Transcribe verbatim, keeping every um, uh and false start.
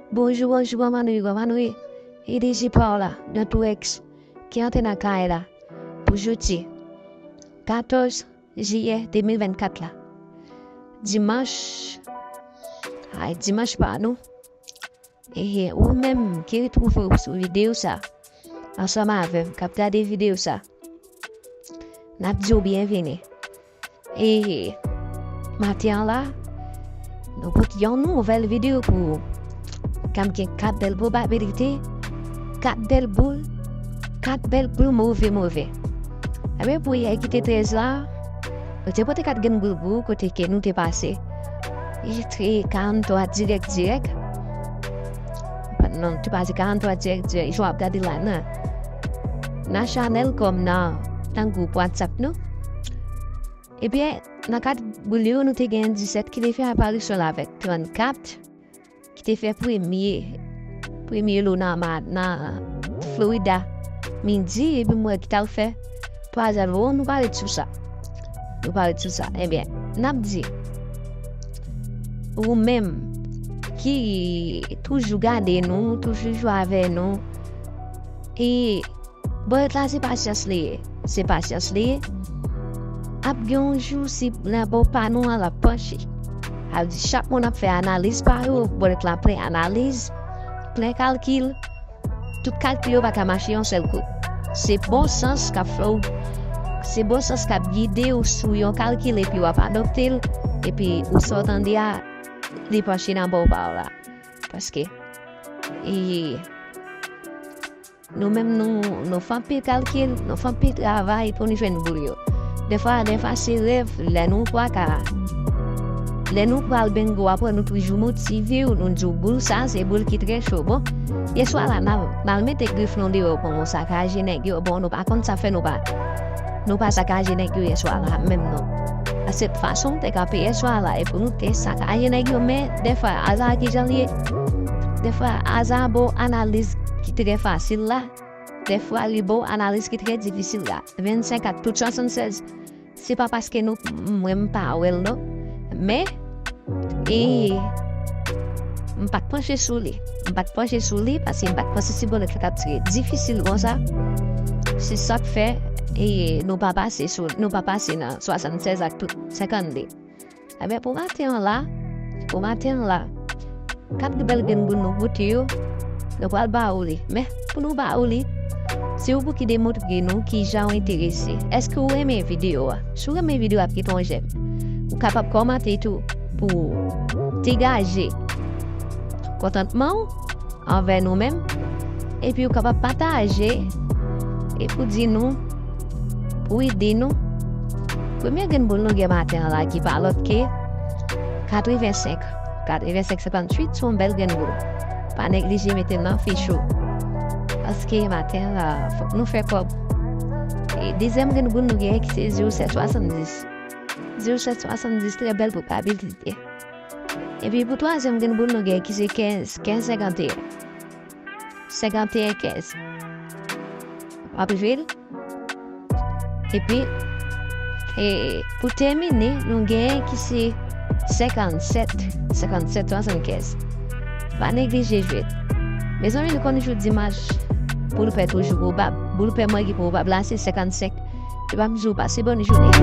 Bonjou, bonjou, kòman nou ye, kòman nou ye? E D J pa w la, nan tou ex, ki antre nan kay la, pou jodi katòz jiyè de mil vennkat la. Dimanch, ay, dimanch pa nou. Ehe, ou menm ki retwouve w sou videyo sa, ansanm avè m, k ap gade videyo sa, n ap di w byenvini. E maten an la, nou pote yon nouvèl videyo pou ou. K ap gen kat bèl pwobabilite, kat bèl boul, kat bèl boul move, move. Ebyen, pou yè ki te trèz la, nou te pote kat grenn boul pou ou kote ke nou te pase. E te karanntwa dirèk, dirèk. Non, nou te pase karanntwa dirèk, dirèk. Jan w ap gade la, nan, nan chanèl kòm nan, nan gwoup WhatsApp nou. Ebyen, nan kat boul yo, nou te gen disèt ki te fè aparisyon la avèk trannkat ki te fè premye, premye lo nan, ma- nan Florida midi, epi m wè ki t al fè twa zèl. Bon, nou pale sou sa. Nou pale sou sa. Ebyen, n ap di, ou menm ki toujou gade nou, toujou jwe avè nou, e bòlèt la se pasyans li ye. Se pasyans li ye. Ap gen yon jou si nan bò pa nou an l ap panche. Sa vle di chak moun ap fè analiz pa yo, bòlèt la plen analiz, plen kalkil. Tout kalkil yo pa ka mache yon sèl kou. Se bon sans k ap fè w, se bon sans k ap gide w sou yon kalkil epi w ap adopte l, epi ou sa w tande a, li panche nan bò pa w la. Paske, e, nou menm nou, nou fè anpil kalkil, nou fè anpil travay pou nou jwenn boul yo. Dèfwa, dèfwa se rèv, lè nou pa ka, lè nou pral bengo, apre nou toujou motive w, nou di w boul sa, se boul ki trè cho. Bon, yèswa la, n al, n al mete grif nou deyò, bon, nou sakaje nèg yo, bon, nou pa konn sa fè, nou pa, nou pa sakaje nèg yo yèswa la, menm non. Paske fason nou te kanpe yèswa la, e pou nou te sakaje nèg yo, men dèfwa, aza ki jan l ye, dèfwa, aza ba w analiz ki trè fasil la, dèfwa, li ba w analiz ki trè difisil la. Vennsenk ak tout swasannsèz, se pa paske nou, mwen m pa wè l non. Men, e, m pa t panche sou li. M pa t panche sou li paske m pa t panse si bòlèt la t ap tire difisil konsa. Se sa k fè, e, nou pa pase sou, nou pa pase nan swasannsèz ak tout senkannde. Ebyen, pou maten an la, pou maten an la, kat bèl grenn boul nou pote yo, nou pral ba ou li. Men, pou nou ba ou li, se ou pou ki demontre nou kijan w enterese. Èske w renmen videyo a? Si w renmen videyo a, ap kite yon jèm. Ou kapab kòmante tou pou degaje kontantman w anvè nou menm, epi ou kapab pataje e pou di nou, pou ede nou. Premye grenn boul nou gen maten an la ki pa lòt ke katrevensenk. Katrevensenk senkanntuit se yon bèl grenn boul. Pa neglije mete l nan fich ou. Paske maten an la, fòk nou fè kòb. E dezyèm grenn boul nou gen ki se zewo sèt swasanndis. Zewo sèt swasanndis, trè bèl pwobabilite. Epi pou twazyèm grenn boul nou gen ki se kenz, kenz senkanteyen. Senkanteyen kenz. W ap jwe l. Epi, e, pou tèmine, nou gen ki se senkannsèt, senkannsèt swasannkèz. Pa neglije jwe l. Mezanmi, nou konn jou dimanch, boul pè toujou pwobab. Boul pè mwen ki pwobab la, se senkannsenk. Epa m di w pase bòn jounen.